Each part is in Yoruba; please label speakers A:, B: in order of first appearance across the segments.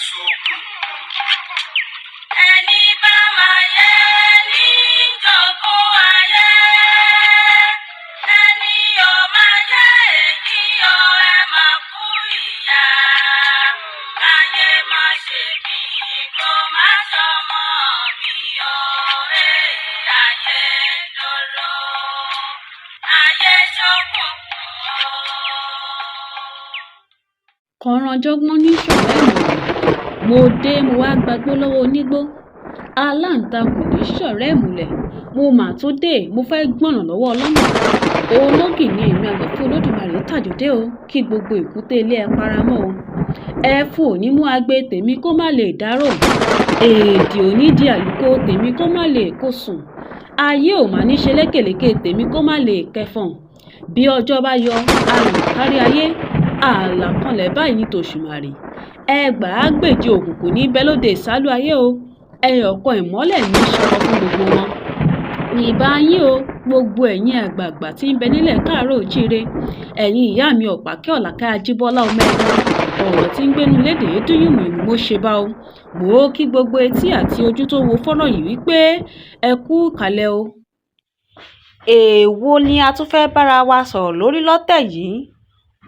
A: Ṣókùnkùn.
B: Ẹni bá máa yẹ ní jogún ayé, ẹni ò máa yẹ èyí o, ẹ máa kú ìyá. Ayé má ṣe mí kó má ṣọmọ mi o, ee, ayé lóró, ayé ṣókùnkùn o.
C: Kànránjọ́gbọ́n ní sọ̀rẹ́ ìmùlẹ̀. Mo dé, mo wáá gbàgbó lọ́wọ́ onígbọ́. Aláǹtakùn ní sọ̀rẹ́ ìmùlẹ̀. Mo mà tún dé, mo fẹ́ẹ́ gbọ̀nà lọ́wọ́ ọlọ́nà. Ológìnní èmi àgbẹ̀fọ́ Olódùmarè tàjọ̀dé o, kí gbogbo èkúté ilé ẹ paramọ́ o. Ẹfun ò ní mú agbe tèmi kó má lè dárò. Èdè ò ní di àlùkò tèmi kó má lè kó sùn. Ayé ò mà ní ṣe lékèlékè tèmi kó má lè kẹfọ̀n. Bí ọjọ́ bá yọ, aràn kárí ayé. Àlàkalẹ̀ báyìí ní tòṣùmàrè. Ẹgbàágbèje òkùnkùn ní bẹ lóde ìsálú ayé o. Ẹyọ̀kan ìmọ́lẹ̀ ní í ṣọkọ fún gbogbo wọn. Ìbà yín o, gbogbo ẹ̀yin àgbààgbà tí ń bẹ nílẹ̀ káàárọ̀ oòjíire. Ẹ̀yin ìyá mi Ọ̀pákẹ́ Ọ̀làkẹ́ Ajíbọ́lá ọmọ ẹ̀dá. Ọ̀rọ̀ tí ń gbénu lédè dún yùmùyùmù, mo ṣe bá o. Mo kí gbogbo etí àti ojú tó wo fọ́nrán yìí wípé ẹ kú ìkàlẹ̀ o. Èèwo ni a tún fẹ́ẹ́ bára wa sọ̀rọ̀ lórí lọ́tẹ̀ yìí?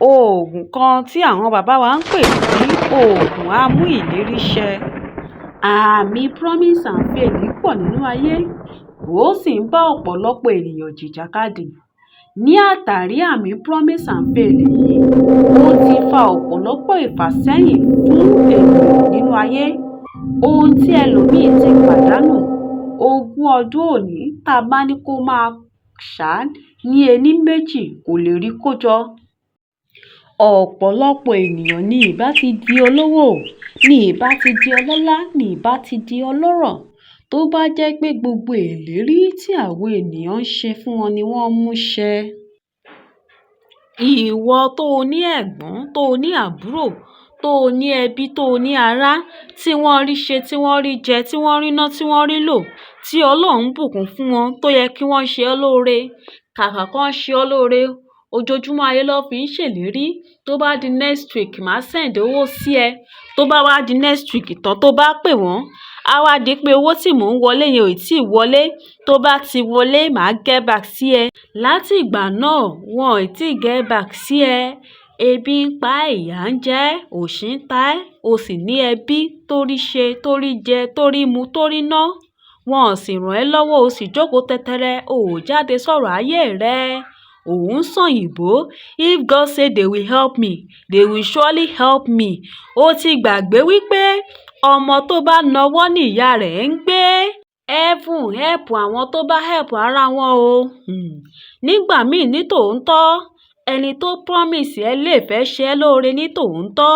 C: Oògùn kan tí àwọn bàbá wa ń pè ní oògùn amú-ìlérí-ṣẹ. Àmì promise and fail pọ̀ nínú ayé, ó sì ń bá ọ̀pọ̀lọpọ̀ ènìyàn jìjàkadì. Ní àtàrí àmì promise and fail yìí, ó ti fa ọ̀pọ̀lọpọ̀ ìfàsẹ́yìn fún ènìyàn nínú ayé. Ohun tí ẹlòmíín ti pàdánù ogún ọdún òní, tá a bá ní kó máa ṣá ní ení méjì, kò lè rí kó jọ. Ọ̀pọ̀lọpọ̀ ènìyàn ní ìbá ti di olówó, ní ìbá ti di ọlọ́lá, ní ìbá ti di ọlọ́rọ̀, tó bá jẹ́ pé gbogbo ìlérí tí àwọn ènìyàn ń ṣe fún wọn ni wọ́n ń mú ṣẹ. Ìwọ tó o ní ẹ̀gbọ́n, tó o ní àbúrò, tó o ní ẹbí, tó o ní ará tí wọ́n rí ṣe, tí wọ́n rí jẹ, tí wọ́n rí ná, tí wọ́n rí lò, tí Ọlọ́run bùkún fún wọn, tó yẹ kí wọ́n ṣe ọ́ lóore. Kàkà kán ṣe ọ́ lóore, ojoojúmọ́ ayé ló fi ń ṣèlérí. Tó bá di next week, màá send owó sí ẹ. Tó bá wá di next week tán, tó bá pè wọ́n, á wá di pé owó tí mò ń wọlé yẹn ò tí ì wọlé. Tó bá ti wọlé, màá get back sí ẹ. Láti ìgbà náà, wọn ò tí ì get back sí ẹ. Ebi ń pa ẹ́, ìyà ń jẹ ẹ́, òṣì ń ta ẹ́, o sì ní ẹbí tó rí ṣe, tó rí jẹ, tó rí mu, tó rí ná. Wọn ò sì ràn ẹ́ lọ́wọ́, o sì jókòó tẹ́tẹ́rẹ́, o ò jáde sọ̀rọ̀ ayé rẹ. Ò ń sòyìnbó. "If God say they will help me, they will surely help me." Ó ti gbàgbé wípé ọmọ tó bá nawọ́ ní ìyá rẹ̀ ń gbé. Heaven help àwọn tó bá help ara wọn o. Nígbà míì ní tòótọ́, ẹni tó promise ẹ lè fẹ́ ṣe ẹ́ lóore ní tòótọ́.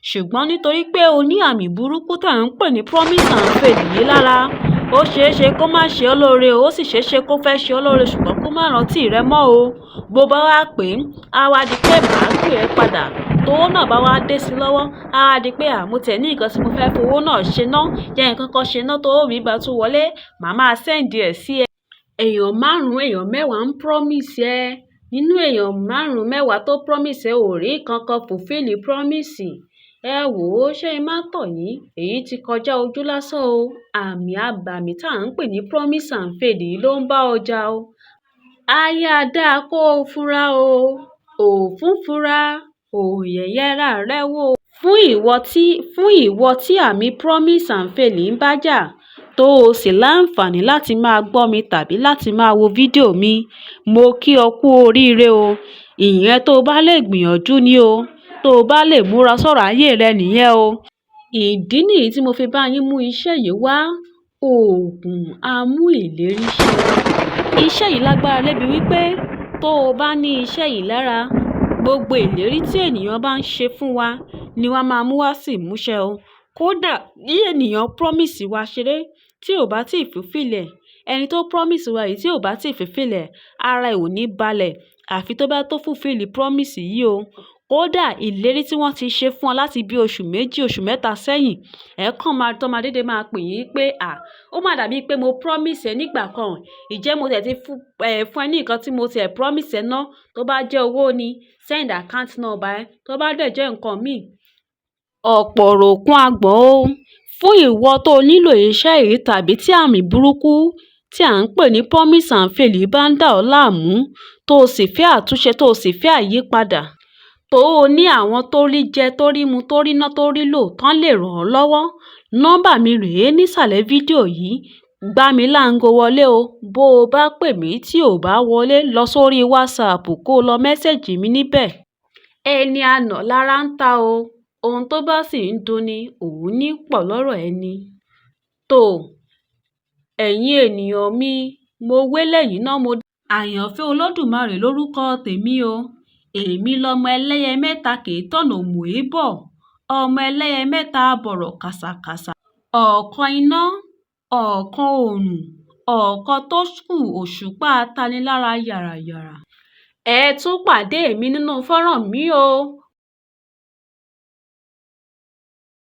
C: Ṣùgbọ́n nítorí pé o ní àmì burúkú tí à ń pè ní promise and fail yìí lára, ó ṣeé ṣe kó má ṣe ọ́ lóore, ó sì ṣeé ṣe kó fẹ́ ṣe ọ́ lóore ṣùgbọ́n kó má rántí rẹ mọ́ o. Bó bá wá pè é, á wá di pé màá pè ẹ́ padà. Tówó náà bá wá dé sí lọ́wọ́, á wá di pé à, mo tẹ̀ ní nǹkan tí mo fẹ́ fowó náà ṣe ná. Jẹ́ nǹkan kan ṣe ná, tówó mi bá tún wọlé, màá máa send ẹ̀ sí ẹ. Èèyàn márùn-ún, èèyàn mẹ́wàá ń promise ẹ. Nínú èèyàn márùn-ún mẹ́wàá tó promise ẹ, ò rí kankan fulfill promise. Ẹ wò ó, ṣé n má tàn yín? Èyí ti kọjá ojú lásán o. Àmì abàmì tí à ń pè ní promise and fail yìí ló ń bá ọ jà o. Á yá dáa kó o fura o. Ò fún fura, ò yẹ̀yẹ́ rẹ wò. Fún ìwọ tí àmì promise and fail ń bá jà, tó o sì láǹfààní láti máa gbọ́ mi tàbí láti máa wo fídíò mi, mo kí ọ kú oríire o. Ìyẹn tó bá lè gbìyànjú ni o. Tó o bá lè múra sọ̀rọ̀ ayé rẹ nìyẹn o. Ìdí nìyí tí mo fi bá yín mú iṣẹ́ yìí wá. Oògùn amú ìlérí ṣẹ. Iṣẹ́ yìí lágbára débi wípé tó o bá ní iṣẹ́ yìí lára, gbogbo ìlérí tí ènìyàn bá ń ṣe fún wa ni wọ́n máa mú wá sí ìmúṣẹ o. Kódà bí ènìyàn promise wa ṣeré tí ò bá tí ì fulfill ẹ̀, ẹni tó promise wa yìí tí ò bá tí ì fulfill ẹ̀, ara ẹ̀ ò ní balẹ̀ àfi tó bá tó fulfill promise yìí o. Kódà ìlérí tí wọ́n ti ṣe fún ọ láti bí oṣù 2, oṣù 3 sẹ́yìn, ẹ̀ kàn máa tó máa dédé máa pè yín pé, "À, ó máa dàbí pé mo promise ẹ nígbà kan. Ǹjẹ́ mo tẹ̀ ti fún ẹ ní nǹkan tí mo ti ẹ̀ promise ẹ ná?" Tó bá jẹ́ owó ni, send account number ẹ. Tó bá dẹ̀ jẹ́ nǹkan míì, Ọ̀pọ̀ ọ̀rọ̀ ò kún agbọ̀n o. Fún ìwọ tó nílò iṣẹ́ yìí tàbí tí àmì burúkú tí à ń pè ní promise and fail bá ń dà ọ́ láàmú, tó o sì fẹ́ àtúnṣe, tó o sì fẹ́ àyípadà, tó o ní àwọn tó rí jẹ, tó rí mu, tó rí ná, tó rí lò tán lè ràn ọ́ lọ́wọ́. Nọ́mbà mi rèé nísàlẹ̀ fídíò yìí. Gbá mi láago wọlé o. Bó o bá pè mí tí ò bá wọlé, lọ sórí WhatsApp kó o lọ message mi níbẹ̀. Ẹni a nà lára ń ta o. Ohun tó bá sì ń dunni, òun ní í pọ̀ lọ́rọ̀ ẹni. Tó, ẹ̀yin ènìyàn mi, mo wélé yìí ná mo. Àyànfẹ́ Olódùmarè lórúkọ tèmi o. Èmi lọmọ ẹlẹ́yẹ mẹ́ta kì í tọ̀nà òmùí bọ̀, ọmọ ẹlẹ́yẹ mẹ́ta bọ̀rọ̀ kàsàkàsà, ọ̀kan iná, ọ̀kan oòrùn, ọ̀kan tó kù òṣùpá atanilára yàràyàrà. Ẹ tún pàdé mi nínú fọ́nrán mi o.